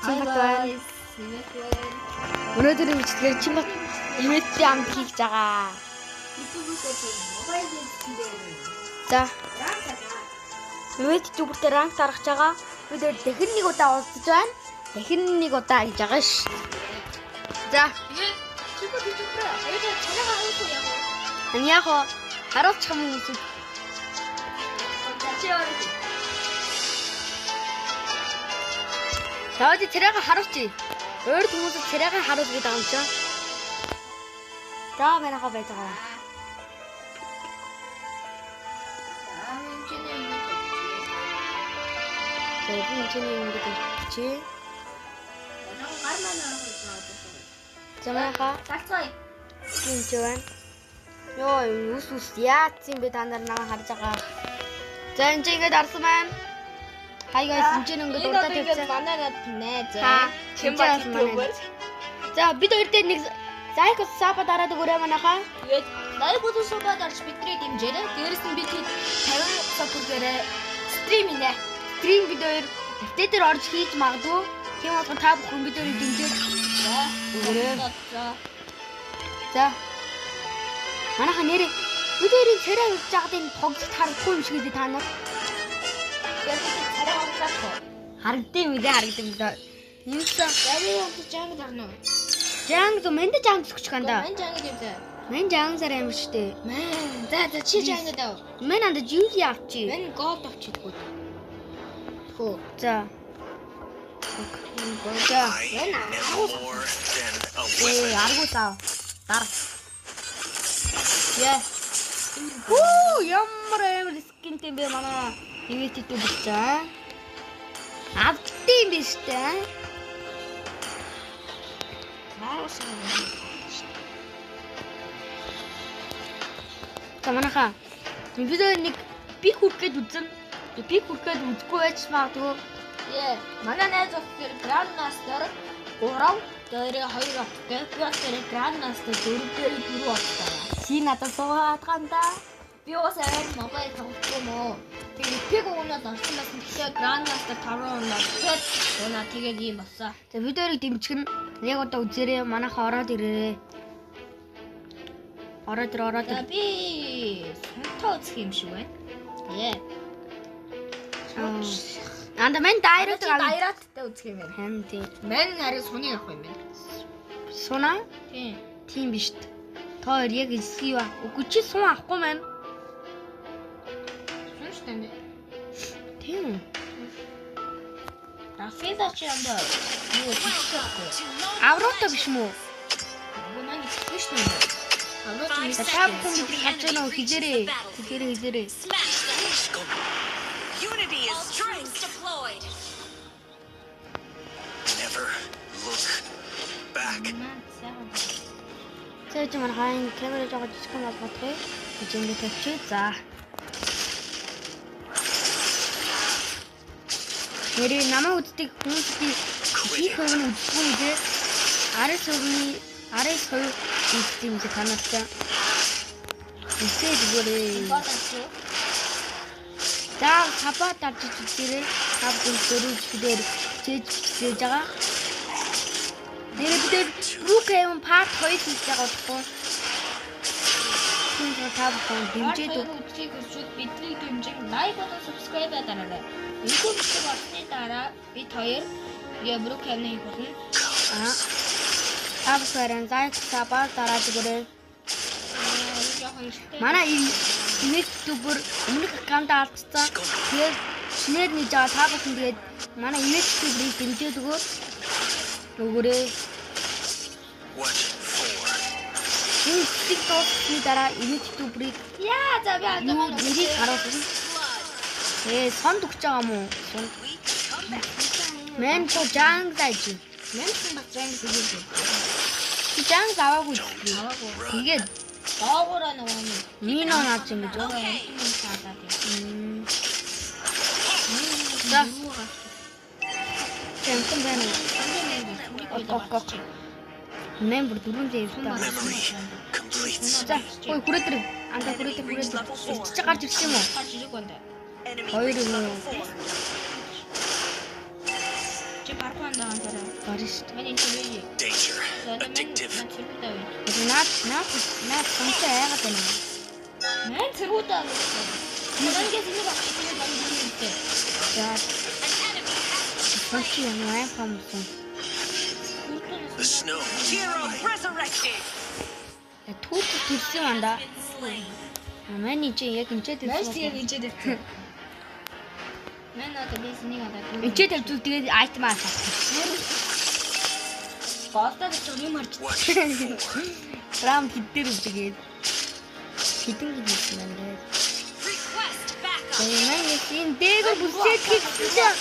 Чимбат байна. Өнөөдөр бичлэгээр Чимбат ивэлтийн амт хийж байгаа. За. Ивэлт зүгтээ ранк дарах байгаа. Бид дахин нэг удаа уулзаж байна. Дахин нэг удаа гэж байгаа ш. За. Энэ яг харуулчих юм уу? За чи царайгаа харуулчих. Өөр хүмүүсд царайгаа харуул гэдэг юм чи. За манайхаа байж байгаа. За би чиний ингэж чи. Гар маань орох гэж байгаа. За манайхаа Залцгаая. Тийм ч байна. Йоо, ус ус яац юм бэ та нар намайг харж байгаа. За энэ ч ингэж арсан байна. Хай guys, энэ ч ингэж урдаа тавьсан. Манай над найз. Чимбат YouTuber. За бид хоёр дээр нэг лайк sub дараад өгөөрэй манайхаа. Тэгээд лайк болон sub дарж бидний дэмжээрэй. Дээрэс нь бид 50 sub хүргээрэй. Стрим хийнэ. Стрим бид хоёр тавтай дээр орж хийж магадгүй. Тийм болохоор та бүхэн бид хоёрыг дэмжиж өгөөрэй. За. Манайхаа нэрээ бид хоёрын царай явж байгаад энэ тоглолт харагдахгүй юм шиг үү та нар? Тэгээд царай харагдах. Харагдсан юм дээ, харагдсан юм дээ. Юмсан. Яри явж жанг дарна уу? Жанг зөө мэнд жанг зөгч ганда. Мэн жанг явдаа. Мэн жанг сар юм штэ. Мэн. За за чи жанг дав. Мэн анда жюли авчи. Мэн голд авчихдаггүй. Хөө. За. За. Мэн аргуу. Ээ, аргуу сав. Дар. Яа. Хүү, ямар амар скинтэй юм бэ манай. Ивэл тийт үгчээ. Авдсан юм биш үү? За манайхаа бид нэг би хүрхэд үзэн. Би хүрхэд үзэхгүй байж магадгүй. Яа, манай найз болохоор Grand Master 3 дээр 2 оттой. Би болохоор Grand Master 4 дээр 4 оттой. Чи надад суугаад ганда. Би уус арай мобайл тоглохгүй юм уу? Тэгээд пик унаад орсон байсан. Тэгэхээр Grand Master 5 руу унаад тэгээд унаа тэгээд ийм болсон. За бид хоёрыг дэмжих нь яг одоо үзээрэй. Манайхаа ороод ирээрэй. Ороод ир, ороод За ир. би сунтаа үзэх юм шиг байна. Яа. Анда мэн дайрат Дайраттай үзэх юм байна. Харин тийм. Мэн харин суны авах юм байна. Суна? Тийм. Тийм биш үү? Та хоёр яг эсгий ба. Үгүй чи сун авахгүй маань. Сун шүү дээ. Тийм үү? Рафила чи андаа юу хийхгүй. Аврота биш мүү? Үгүй мэн ихгүй шүү дээ. Аврот За та бүхэн бид харж байна уу? Хизээрэй. Хизээрэй, хизээрэй. Unity is strength. Deployed. Never look back. За чи манай хаан камера жоо жижигхэн болгоодгүй. Гэж ингэ тавьчих. За. Нэрээ намайг үздэг хүмүүсийн их хувь нь үздэг юм дээ. 10%-ний 19% үздэг юм шиг танартай. Үзээ зүгээрээ. За сабаа дарж үзээрэй. Та бүхэн дөрөв дээр хичээж хичээж байгаа. Нэрээ бид тэр Brookhaven Part 2 хийж байгаа болохгүй. Тийм ч та бүхэн дэмжиж Дэмжиж үзхийг хүсвэл бидний дэмжин лайк болон subscribe дараарай. Энэхүү бичлэг орсны дараа бид хоёр тэгээ Brookhaven хийх болно. Аа. Та бүхэн лайк сабаа дараад өгөөрэй. Жоохон ихтэй. Манай YouTuber өмнөх аккаунт алдсан. Тэгээд шинээр нээж байгаа та бүхэн тэгээд манай YouTuber-ыг дэмжиж өгөөр. Өгөөрэй. What for? Энэ бичлэг дууссаны дараа YouTuber-ыг Яа за би андаа юу нэрийг харуулсан. Сонд өгч байгаа юм уу? Сонд. Мэн тоо жанг дайж. Мэн бас жанг тэгээд. Чи жанг аваагүй. Тэгээд Доогоороо нөгөө нэг мино наач юм гэж. юм. За. Тэмсэн байна. Ок ок. Мэн бүр дөрөв зэвтэй. Memory completes. За, ой хүрээд ир. Анда хүрээд ир хүрээд ир. Чи гарч ирсэн юм уу? Гарч ирээгүй энэ. Хоёр юм уу? Чи паркур андаа ганцаараа. Гарна шүү дээ. Миний чи Danger. Addictive. Цэргүүдээ авъя. Наад наад наад сумтай айгаад байна. Мэн цэргүүдээ авъя. Мангээс энийг авчих тэгээд мань дүүнтэй. За. Сумч юм аа хамсан. The snow. Hero resurrected. Түүх төрсөн юм да. Been slain. Манай чи яг энэ дээр Маш тийм энэ дээр. Мэн одоо би энийг аваад. Энэ дээр тэгээд айтем аа. Боолтой гэж юм харж. What for? Рам хиддэр үжигээд хідэн гэсэн юм байна. Request backup. Тэгээд энэ дээгүүр бүсээд хийсэн.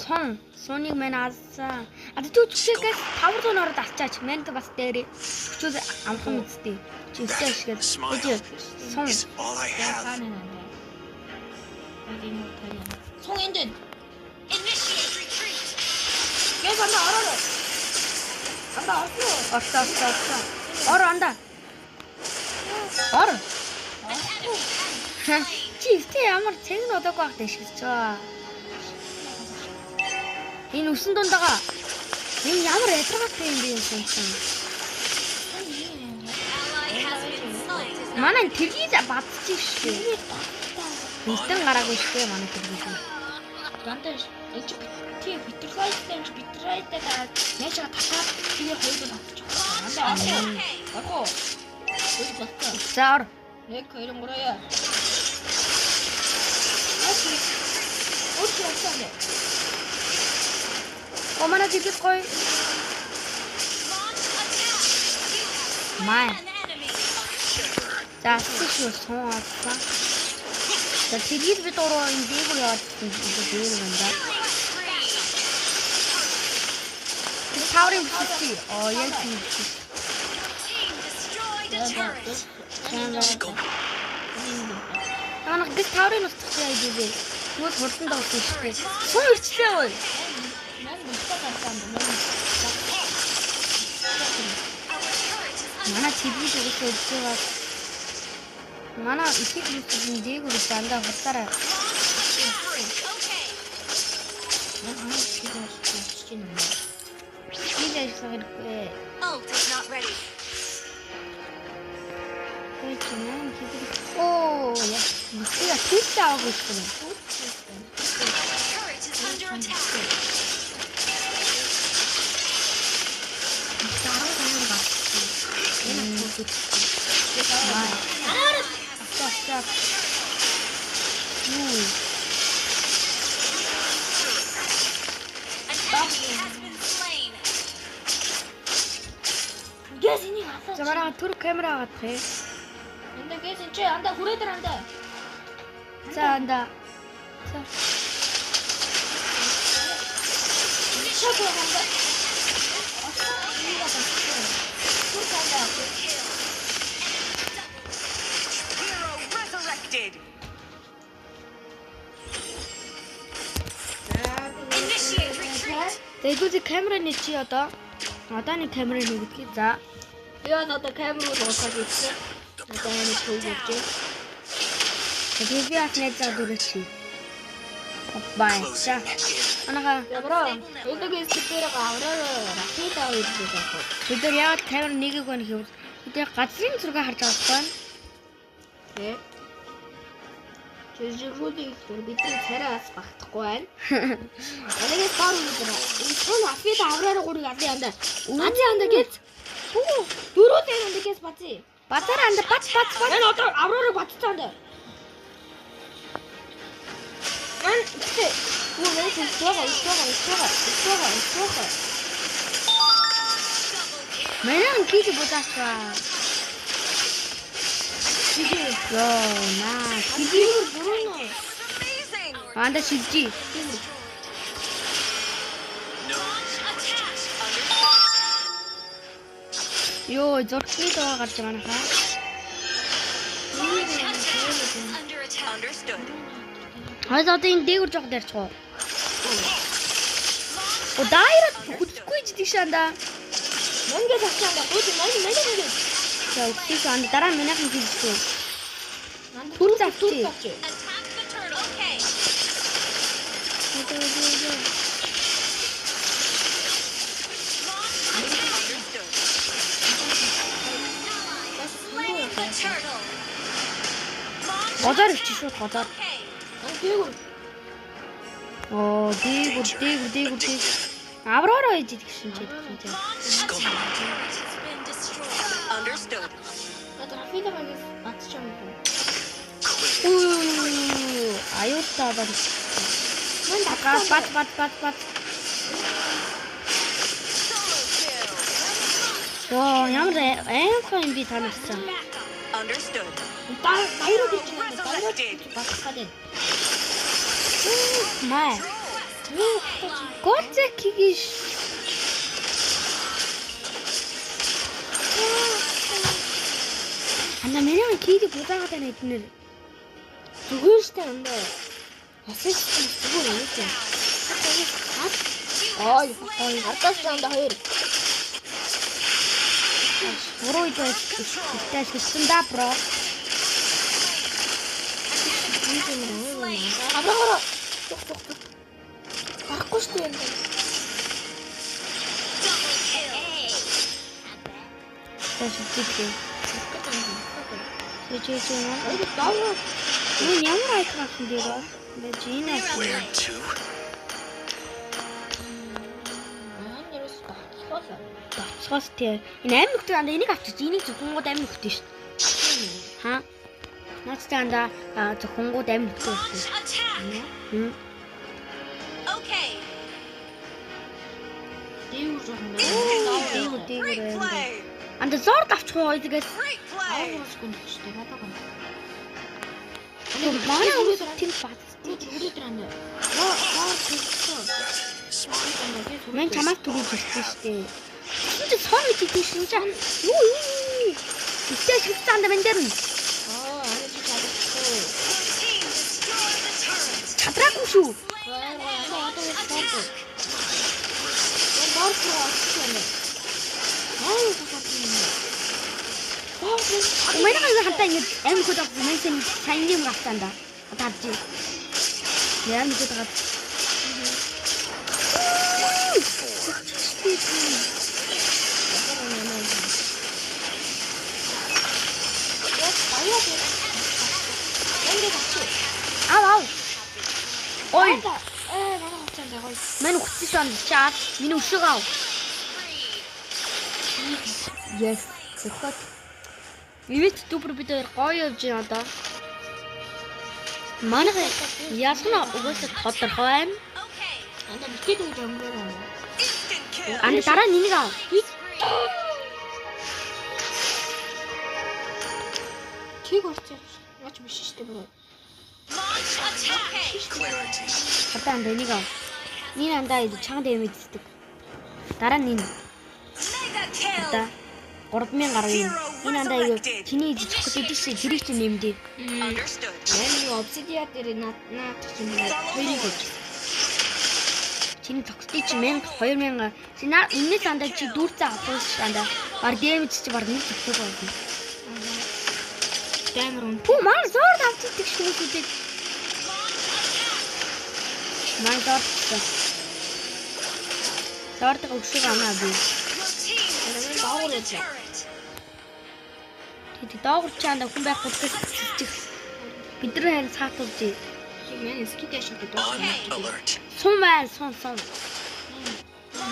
Сон, суныг мань алсан. А түр зүгээс 500 ороод алчаач. Манд бас дээрээ. Хүчүүд амхан үсттэй. Чи өстэй ашиглаад. Smile Сун. is all I have. Сун энд байна. Initiate retreat. Гэс андаа ороорой. Андаа орсон уу? Орсон, орсон, орсон. Ор андаа. Ор. Чи өстэй ямар цэг нь одоогүй байхад ашиглаж байгаа. Энэ үсэн дундагаа. Энэ ямар ядаргаатай юм бэ юм сун. Ally has been slain. Манай тэргийг бадчих шүү дээ. Бэлтэн гараагүй шүү дээ манай тэргийг. Дандаа энэ чи тий битрайтай чи битрайтай дараа яаж татаад тэгээ хоёулаа татчих. Андаа орсон. Okay. Орхоо. Үл болтой. За ор. 1 2 3 яа. Үл явсан нэ. О манай тэргийг гоё. Launch attack. You have slain Май. an enemy. За асах шүү сун авсан. За тэргийг бид уруу энэ дээгүүр яваад ирсэн дээр юм да. Killing spree. Тэр таврын бүсгүй. Оо яг тийм. Team destroyed a turret. Scope. Манай гис таврын устгах яа гэв. Тэгвэл хурдан доосон шүү дээ. Сун ирчлээ ой. Мэн бусдаа гарсан юм байна. Our turret is under Манай тэргийг угсаа ирж байгаа. Манай ихийг бүсгүй дээгүүр дандаа хурдаараа launch attack. Okay. Мэн хамгийн их болж байна юм. хэл ажиллах хэрэггүй. Ult is not ready. Тэр чинь юм хийдэг. Оо яа. Нүхээ тийч аваагүй шүү дээ. Our turret is under attack. Дараа нь гарсан. Энэ түүх. Авто авто. Юу? An enemy has been slain. Гэс энийг аваа. За манай түр камера авах юм. Андаа гэс энэ чи андаа хүрээ дээр андаа. За анда. За. Шок андаа. Энийг аваа. Түр андаа. Hero resurrected. Initiate retreat. За илүүзи камераны чи одоо одоо нэг камера нэгдгий. За. Яа одоо камер руу уусаад ирсэн. Одоо энэ түүх явж байна. Тэгээ би бас найзаа дөрөв чи. Бай. За. Closing in. Манайха Ябро. Эндээс дээр авраа ракет аваад ирсэн байхгүй. бид нар яагаад камер нэгээг байна гэвэл бид нар газрын зураг харж байгаа байхгүй юу? Тэ. Жижигрүүдийн их зур бидний царай бас багтахгүй байна. Манайгээс баар өнөдөр. Энэ тун афид авраараа гурыг алын андаа. Азийн андаа гэж. Дөрөв дээр андаа гэж бацъя. Базар анда бац бац бац. Мэн одоо авраараа бацсан андаа. Мэн гэтээ. Юу мэн тугаа тугаа тугаа тугаа тугаа. Double kill. Манай кич будаачаа. Йоо, наа. Дөрөв дөрөв нөө. Amazing. Анда шилжий. No Launch attack. Йоо, зургийн доо гарч байгаа манайхаа. Launch attack. Under attack. Understood. Хойд одоо энэ дээгүүр жоох дайрчих уу? О, дайраад хүлэхгүй ч тийш анда. Мөнгө авчихсан андаа. Хөөж мэн мэн мэн. За, үгүй анда дараа нь манайхан хийжсэн. Түр завчи. Түр завчи. Attack the turtle. Okay. Understood. Slain the turtle. Launch Голоор өвчих шууд голоор. Okay. Дээгүр. Оо, дээгүр, дээгүр, дээгүр, дээгүр. Аврора ээж идэх шин ч идэх шин. Launch attack. Turret has been destroyed. Understood. Надад Рафида багаас батчих юм. Clear. Үу, аюултай одоо. Мэн Бат бат бат бат бат. Solo kill. Йоо, ямар аимхай юм би танарсан. Backup. Understood. Баяруу гэж байна. Баяруу батах гэдэг. Маа. Гоцекигиш. Ана миний киди бузаагаад байна эднэр. Зүгээр штэ андаа. Асаж зүгээр юм чи. Ой, хардаас андаа хоёр. Буруу үед байж гэсэн да бро. Аврагаараа. Тух тух тух. Гарахгүй штэ андаа. Double kill. За шидчихлээ. Чи чи чи яа. Ой, даваа. Энэ ямар айх авсан дээр вэ? Бэ чи энэ айх. Where to? Аа, нэрс батлаа. Доцгоос тий. Энэ амин нөхдөг андаа энийг авчиж энийг зөвхөнгүүд амин нөхдөг шүү дээ. Ха? Наацтай андаа зөвхөнгүүд амин нөхдөг Launch шүү attack. дээ. Хм. Okay. Дээгүр жоохон Дээгүр дээгүр. Great play. Анда зорд авчих уу тэгээс. Great play. Аваас гүнжтэй надад гоо. Манай хүмүүс тийм бат. Түрүү андаа. Ноо, тэгсэн. Smart. Мэн чамаас түрүү хэлсэн шүү дээ. Чи чи сон гэж хэлсэн шин чам. Юу юу. Истэ шигсэн анда мен дээр нь. Аа, ана чи чадахгүй. Your team destroyed the turret. Чадраагүй шүү. Гой гой анда одоо яах вэ? Яг доор руу очиж байна. Аа, тасаад юм. Манай хоёр хамтаа ингэж амин хөд авсан. Мэн сэн сайн юм гарсан да. Одоо авч. Яа нэг байгаа. Four. Ав ав. Ой, Ээ, манай хувцас гоё. мань үхсэн шүү анд чаа. Миний өшөг ав. Yes. Өгөхөд. Имэт дүүпер бид хоёр гоё явж байна одоо. Манай ялгна угаасаа тодорхой байна. Okay. Анда битгий дүүж өнгөрөө. Instant kill. Анд дараа нь энийг ав. Чиг орчих. Наач биш шүү дээ бро. Launch attack. Clarity. Одоо анд энийг ав. Энэ андаа чанга дэмэж иддэг. Дараа нь энэ. Mega kill. Одоо 3000 гаруй юм. Энэ андаа юу чиний зохид идэв ши тэрийг чи нэмдээ. Understood. Мэн нэг obsidian дээр наад наад чинь хоёрыг өгч. Чиний зохидыг чи 1000 2000 чи наа энэс андаа чи дүүрцээ авах ш андаа. Бар дэмэж чи бар нэг зохидог болно. Даймар үн. Пүү маань зоор авчихдаг хүмүүсүүдийг. Маань зоор. Зоордог өшөг амаа би. Your team destroyed Доогуур the яаж. turret. Тэд доогуур чи андаа хүн байхгүй гэж хэлчих. Бид нар харин саатуулж. Чиг мэн скит яшиг гэдэг. On alert. Сум байна сум сум.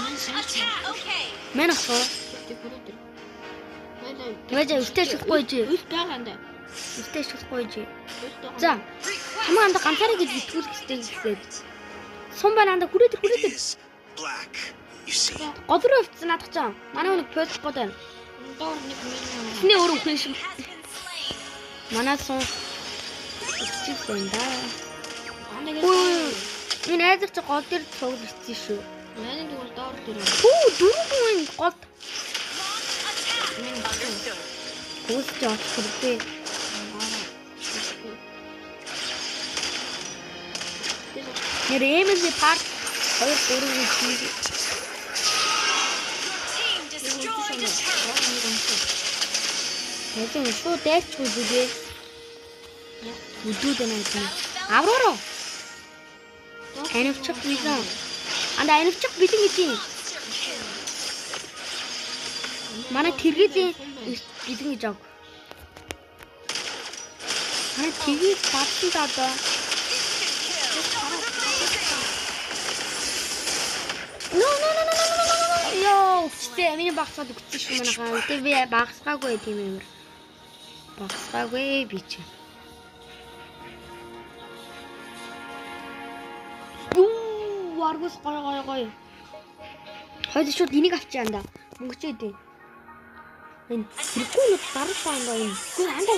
Мэн шаш. Attack. Okay. Мэн ах уу? Тэг хүрээ. Тэгэж өвтэй шихгүй чи. Үл байгаа анда. Өвтэй шихгүй чи. Үл байгаа. За чамаа андаа ганцаараа гэж битгүүлэх хэрэгтэй гэсэн. Сум байна андаа хүрээ тэр It хүрээ тэр. is black. You see. Гол руу өвцөн наадах чам. Манай хүн пөлөх гээд байна. Доор нэг мэн. Тэний өөр үхэн шим. Has been slain. Манай сум өвчих юм да. Анда Үу. гэж. Энэ айзар чи гол дээр цугларсан шүү. Манай тэгвэл доор дээр. Хүү дөрөв хүн голд Launch attack. Мэн Understood. гүйцэж очих хэрэгтэй. Нэр Emily Park 2 3 гэж Your team destroyed a turret. Тэгвэл шууд дайрчгүй зүгээ. Үдүүд байна гэдэг. Авророо. Анивчих бэлэн. Анда анивчих бэлэн гэж юм. Манай тэргээлийн бэлэн гэж ав. Манай тэргийг бадсан да одоо. No no no no no no no. Йоо, үгчтэй. Миний багсгаад үгчсэн шүү манайхаа. Гэтэ би багсгаагүй тийм юм. Багсгаагүй би чи. Юу, аргус гой гой гой. Хойд шууд энийг авчи анда. Мөнгөчөө идэв. Энэ тэргүй нэг дарах анда юм. Үгүй анда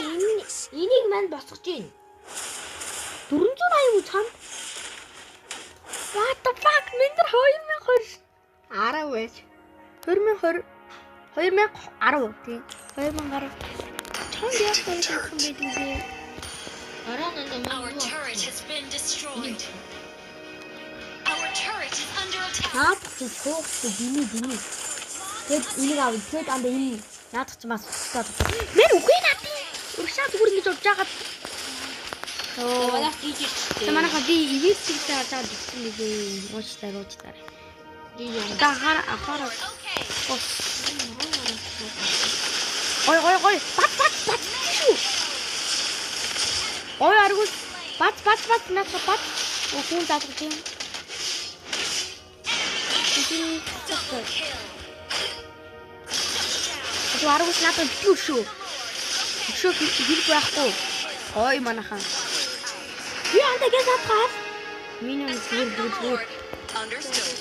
энийг мань босгож гин. 480 чам. What the fuck? Мен тэр 2020 10 байж. 2020 2010 тий. 2010. Чам яах вэ гэдэг вэ? Араа нанда Our мань. turret has been destroyed. Our turret is under attack. Наадах чи цуугч дими дими. Тэгэд энийг ав. Тэгэд анда энэ наадах чи бас устай. Мэн үгүй наадын. Урагшаа зүгээр ингэж урж байгаад. Оо. Манай жижиг шүү Тэ манайха би ивэт чигтэй харж байгаа гэсэн нэг юм. Уучлаарай, уучлаарай. Жижиг. Одоо анхаар анхаарал. Okay. Гой гой гой. Бат бат бат шүү. Гой аргуул. Бат бат бат наадах бат. Оо хүн заалгаж юм. Double kill. Одоо аргуул наадах битгий шүү. Өшөө хэрэг байхгүй. Гой манайхан. Би анда гэж хатгаар. Миний зүгээр Attack the зүгээр зүгээр. Lord. Understood.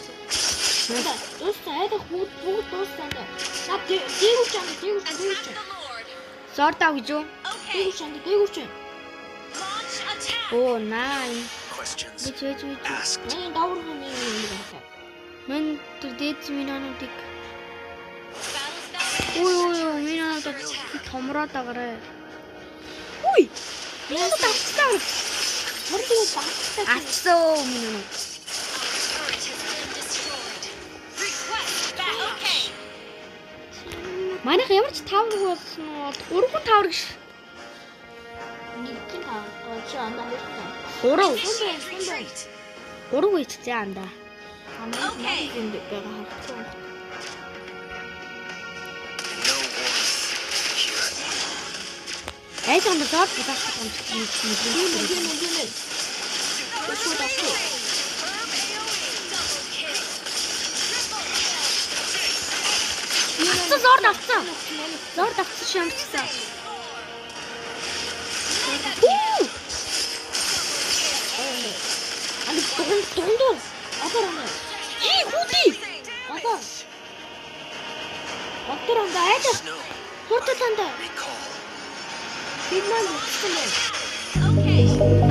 Дууссан айдах бүгд бүгд дууссан анда. Наа дээгүүр ч анда дээгүүр ч дээгүүр ч Attack the Lord. Зордоо гэж юу? Okay. дээгүүр ч анда дээгүүр ч. Launch attack. Оо наа. Questions Бич бич бич. asked. Миний даврах нэг юм байна. Мен тэр дээд минонуудыг Battle spell. Үй үй үй минонуудыг томроод агараа. Үй. Минонууд авчихсан. Хурдан багтаа. Авчихсан минонууд. Our turret has been destroyed. Request back. Okay. Манайх ямар ч тавраг болсон уу? 3 тавраг ш. Нэг чинь тав. Чи анда хоёр тав. 3. Initiate retreat. 3 ичсэн анда. Okay. Энд байгаа харагдсан. No warmth here. Айж анда зоор булаах юм шиг юм. Тийм үү тийм үү тийм үү. Шууд авчих. Double kill. Triple kill. Авцсан зоор авцсан. Зоор авцсан шиг амжсан. Хүү! Анда дуган дуган. Одоо анда. Хи хүүди. Одоо. Доктор анда айдах. Snow. Хурдан анда. Recall. Бид маань утсан байна. Okay.